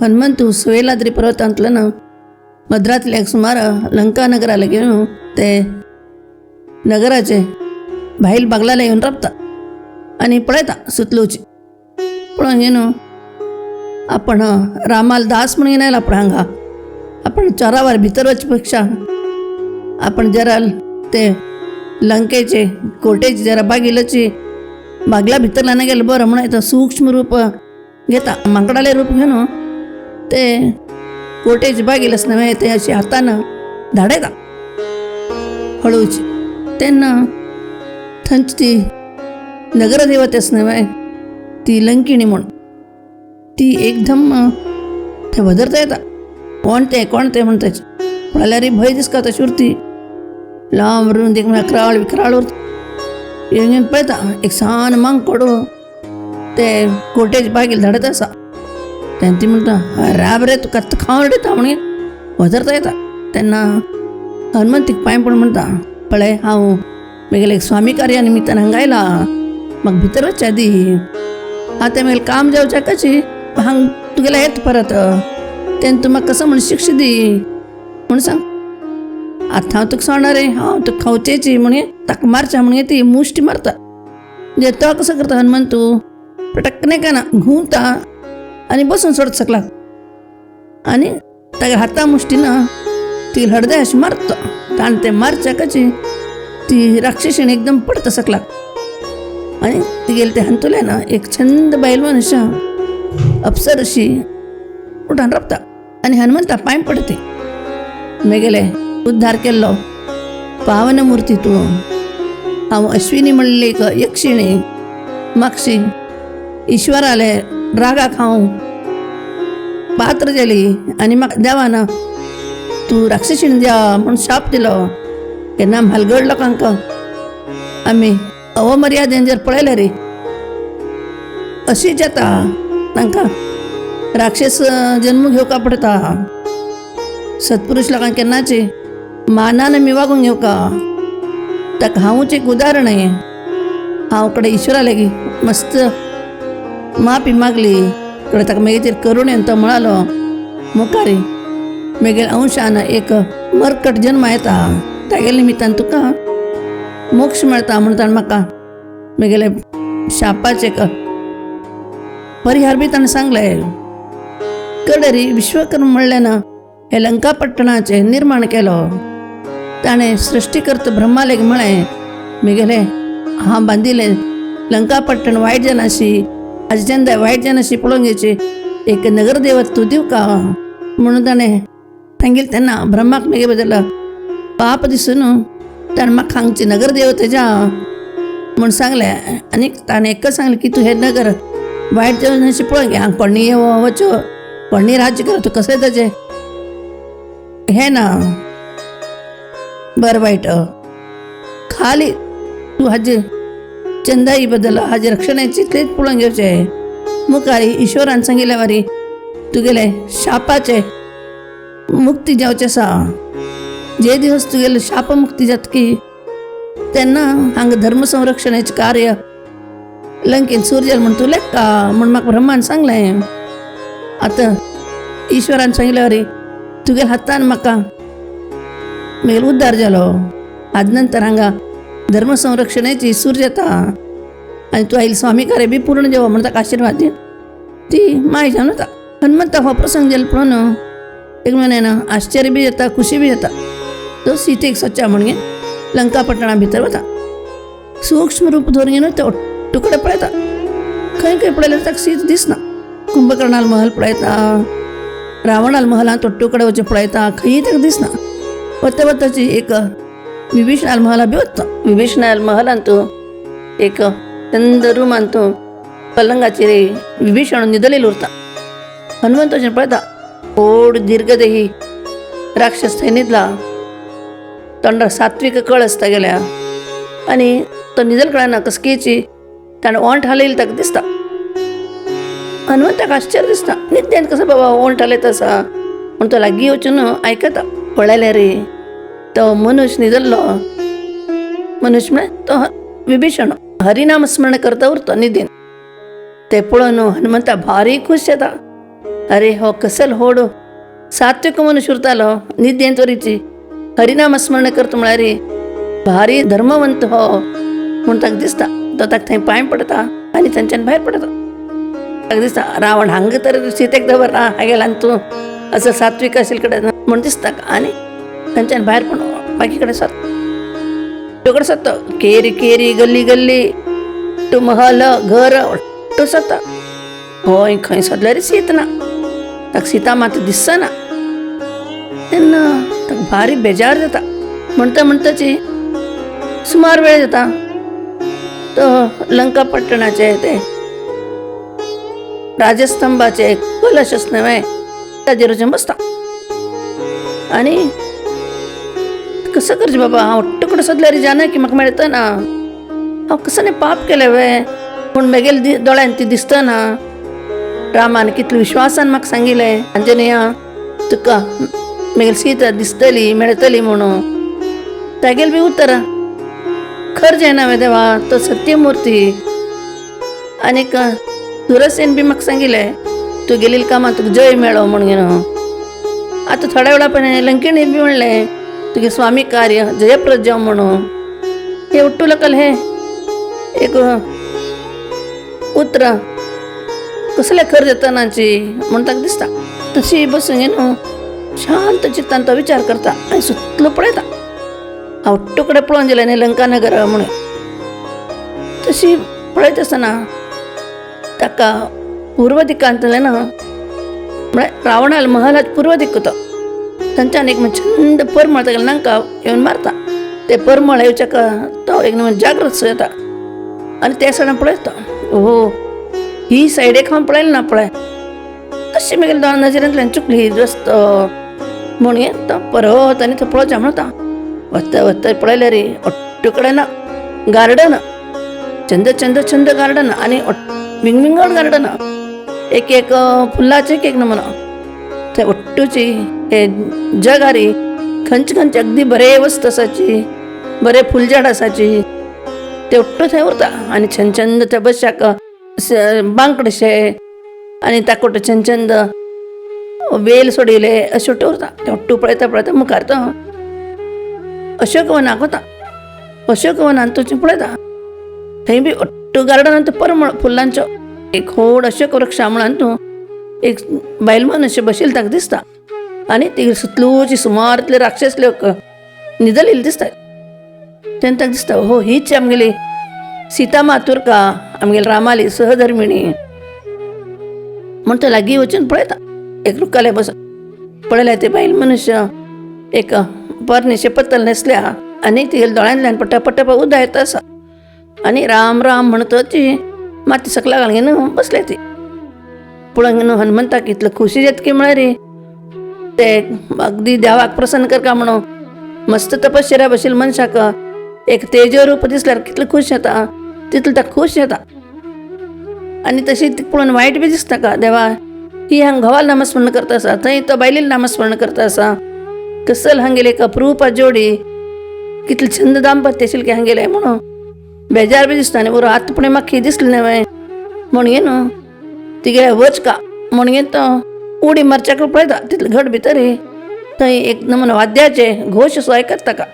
हनुमंतू सुवेलाद्री पर्वतांतल्यान मद्रातल्याक सुमार लंका नगराला घेवन ते नगराचे भायल बागलाला येवन राबता आनी पळयता सुतलूची पळोवन घेवन आपण रामाला दास म्हणून येणार आपण हांगा आपण चोरावर भितर वचचे पेक्षा आपण जरा ते लंकेचे कोटेचे जरा बागिलची बागला भितरला नाही गेलं बरं म्हणून सूक्ष्म रूप घेता माकडाले रूप घेऊन ते कोटेची बागेलच नव्हे ते अशी हातानं धाडयता हळूची. तेन्ना थंयची ती नगरदेवतेच नव्हे ती लंकिणी म्हूण ती एकदम ते वदरता येता कोण ते कोण ते म्हण ताचे पळयल्यार भंय दिसता तशी उरती लांब रुंद एक म्हळ्यार क्राळ विक्राळ उरता. येवन पळयता एक सान मांकोड ते कोटेज बागेल धाडत आसा. तेन्ना ती म्हणटा राब रे तुका आत्तां खावन उडयता म्हणून वदरता येता. तेन्ना हनुमंत तिका पांय पडून म्हणटा पळय हांव म्हगेले एक स्वामी कार्या निमित्तान हांगा आयला म्हाका भितर वचच्या दी आतां म्हगेलें काम जावच्या कशी हांग तुगेलें येता परत तेन्ना तूं म्हाका कसो म्हण शिक्षा दी म्हूण सांग. आतां हांव तुका सोडना रे हांव तुका खावचेची म्हणून ताका मारच्या म्हणून ती मुश्टी मारता. म्हणजे तो कसो करता हनुमंत तूं पटकने का ना घुंवता आनी बसून सोडता सकलाक आनी तागे हाता मुश्टीन ती हळदे अशी मारता ताणें ते मारच्या कशी ती राक्षसीण एकदम पडता सकलाक आनी तिगेले ते हांतुल्यान एक छंद बायल मनुष्य अप्सर अशी उठान राबता आनी हनुमंता पांय पडते मेगेले उद्धार केल्लो पावन मूर्ती तूं हांव अश्विनी म्हणली एक यक्षिणी मागशी ईश्वराले रागाक हांव पात्र जाली आनी म्हाका देवान तूं राक्षसीण द्या म्हूण शाप दिलो. केन्ना म्हालगड लोकांक आमी अवमर्यादेन जर पळयलें रे अशीच जाता तांकां राक्षस जन्म घेवका पडटा. सत्पुरुष लोकांक केन्नाची मानान आमी वागून घेवका. ताका हांवूच एक उदाहरण आहे. हांव कडेन ईश्वरा लागीं मस्त माफी मागली कडे ताका मागीर करुणेन तो म्हणालो मुखारी मागीर अंशान एक मरकट जन्म येता तागेले निमित्तान तुका मोक्ष मेळटा म्हूण ताणें म्हाका मागेले शापाचे परिहार बी ताणें सांगलें. कडरी विश्वकर्म म्हणलें ना हे लंका पट्टणाचें निर्माण केलो. ताणें सृश्टीकर्त ब्रह्मालेक म्हळें मेगेले हांव बांदिल्लें लंका पट्टण वायट जाणाशी आजचंदा वायट जाणाशी पळोवन घेवची एक नगरदेवत तूं दिवका म्हणून ताणें सांगिल्लें. तेन्ना ब्रह्माक मेगे बदल पाप दिसून ताणें म्हाका हांगची नगरदेवतेच्या म्हूण सांगलें. आनी ताणें एकच सांगलें की तूं हें नगर वायट जाणाशी पळोवन घे हांगा कोणी वचो कोणी राज्य कर तूं कशें ताजें हें ना बरं वाईट खाली तूं हाजे चंदाई बद्दल हाजे रक्षणाची तेच पळोवन घेवचें. मुखारी ईश्वरान सांगिल्ल्या वारी तुगेले शापाचे मुक्ती जावचें आसा. जे दिवस तुगेले शाप मुक्ती जातकी तेन्ना हांगा धर्म संरक्षणाचें कार्य लंकेन सुरू जालें म्हूण तूं लेखता म्हूण म्हाका ब्रह्मान सांगलें. आतां ईश्वरान सांगिल्ल्या वारी तुगेल्या हातान म्हाका मागीर उद्धार जालो. आज नंतर हांगा धर्म संरक्षणाची सूर जाता आनी तूं आयिल्लें स्वामी कार्य बी पूर्ण जावं म्हूण ताका आशिर्वाद दी ती माय जावन वता. हनुमंता हो प्रसंग जालो पळोवन एक म्हयन्यान आश्चर्य बी जाता खुशी बी जाता. तो सीतेक सोदच्या म्हणून लंका पट्टणा भितर वता. सूक्ष्म रूप धरून घेवन तो तुकडे पळयता खंय खंय पळयल्यार ताका सीत दिसना. कुंभकर्णाल महल पळयता रावणाल महलांत तुकडे वचून पळयता खंयी ताका दिसना. वता वताची एक विभीषणाल महला बी वता. विभीषणाल महलांत एक चंद रुमांत पलंगाचेर विभीषण न्हिदलेलो उरता. हनुमंत वचून पळयता व्हड दीर्घदेही राक्षस थंय न्हिदला. तोंडार सात्वीक कळ आसता गेल्या आनी तो न्हिदल कळना कसकेची ताणें ओंठ हालयले ताका दिसता. हनुमंताक आश्चर्य दिसता न्हिदेन कसो बाबा ओंठ हालयत आसा म्हूण तो लागीं वचून आयकता. पळयलें रे तो मनुष्य न्हिदल्लो मनुष्य म्हळ्यार तो विभीषण हरिनाम स्मरण करता उरता न्हिदेन. ते पळोवन हनुमंता भारी खूश जाता. अरे हो कसल होड सात्विक मनुष्य उरतालो निद्येंत वरीची हरिनामस्मरण करता म्हळ्यार भारी धर्मवंत हो म्हूण ताका दिसता. तो ताका थंय पांय पडटा आनी थंयच्यान भायर पडटा. ताका दिसता रावण हांगा तर सीतेक दवर ना हागेला आनी तूं असो सात्वीक आशिल्ले कडेन म्हूण दिसता आनी थंयच्यान भायर पडून बाकी कडेन सोदता कडेन सोदता केरी केरी गल्ली गल्ली टू महल घर ಒಟ್ಟು ಸತ್ತ ಹೋಯ್ खंय सोदल्यार सीत ना. ताका सीता मात दिसना तेन्ना ताका भारी बेजार जाता. म्हणटा म्हणटाची सुमार वेळ जाता. तो लंका पट्टणाचे ते राजस्तंभाचे कलश आसता न्हय ताजेर वचून बसता आनी कसं करचें बाबा हांव ಒಟ್ಟು कडेन सोदल्यार जानकी म्हाका मेळटा ना. हांव कसं न्ही पाप केलें वे पूण म्हगेले दोळ्यान ती दिसतना. रामान कितले विश्वासान म्हाका सांगिल्लें अंजनेया तुका म्हगेली सीता दिसतली मेळटली म्हणून. तागेली बी उतरां खर जायना वे देवा तो सत्यमूर्ती. आनीक सुरसेन बी म्हाका सांगिल्लें तूं गेलेली कामां तुका जय मेळो म्हणून. आतां थोड्या वेळा पयलीं लंकिणी बी म्हणलें तुगे स्वामी कार्य जयप्रद जावं म्हणून. हे उट्टू लोकांले हे एक उतरां कसलें खर जातानाची म्हूण ताका दिसता. तशी बसून न्हू शांत चित्तान तो विचार करता आनी सुतलो पळयता. हांव ಒಟ್ಟು कडेन पळोवन गेलें न्ही लंका नगर म्हणून. तशी पळयत आसतना ताका पूर्व दिकांतल्यान म्हळ्यार रावणाल महलात पूर्व दिक्क तो थंयच्यान एक छंद परमळ तागेल्या नांका येवन मारता. ते परमळ येवच्याक तो एक जागृत सो जाता आनी ते सायडीन पळयता. ओहो ही सायडीक हांव पळयलें ना पळय अशी म्हगेल्या दोळ्या नजरेंतल्यान चुकली ही रस्तो म्हणून तो परत आनी थंय पळोवचें म्हणटा. वता वता पळयल्यार ಒಟ್ಟು कडेन ना गार्डन चंद चंद चंद गार्डन आनी विंगविंगड गार्डन एक एक फुलाचे एक एक नमुना. ते ಒಟ್ಟುची हे जगारी खंयचे खंयचे अगदी बरे वस्त आसाची बरे फुलझाड आसाची ते ಒಟ್ಟು थंय उरता आनी छंद छंद त्या बशाक बांकडेशे आनी ताकोट छंद छंद वेल सोडिल्ले अशें ಒಟ್ಟು उरता. ते ಒಟ್ಟು पळयता पळयता मुखार तो अशोकवनाक वता. अशोकवनान तो पळयता थंय बी ಒಟ್ಟು गार्डनांत परमळ फुलांचो एक व्हड अशोक वृक्षा मुळान तूं एक बायल मनीस बशिल्ली ताका दिसता आनी ती सुतलूची सुमार इतले राक्षस लोक न्हिदलेले दिसता. तेन्ना ताका दिसता हो हीच आमगेली सीता मातूर का आमगेली रामाली सहधर्मिणी म्हूण तो लागीं वचून पळयता. एक रुखाले बस पळयल्यार ते बायल मनुष्य एक पोरणेशें पत्तल न्हेसल्या आनी तिगेल्या दोळ्यांतल्यान पटपट उदक येता आसा आनी राम राम म्हणत ती माती सकला घालून बसल्या ती. पळोवन हनुमंताक इतलो खुशी जाता की म्हळ्यार ते अगदी देवाक प्रसन्न करका म्हणून मस्त तपश्चर्या बशिल्ल्या मनशाक एक तेजो रूप दिसल्यार कितलो खूश जाता तितलो ताका खूश जाता. आनी तशी ती पळोवन वायट बी दिसता का देवा ही हांगा घोवाल नामस्मरण करता आसा थंय तो बायलेन नामस्मरण करता आसा. कसल हांगेले एक अप्रूपा जोडी कितले छंद दाम्पत्य आशिल्लें की हांगेलें म्हणून बेजार बी दिसता. आनी बरो आतां म्हाका ही दिसलें न्हय म्हणून न्हू तिगे वच का म्हणून तो उडी मारच्याक पळयता तितले घट भितर थंय एक नमुना वाद्याचे घोश असो आयकता ताका.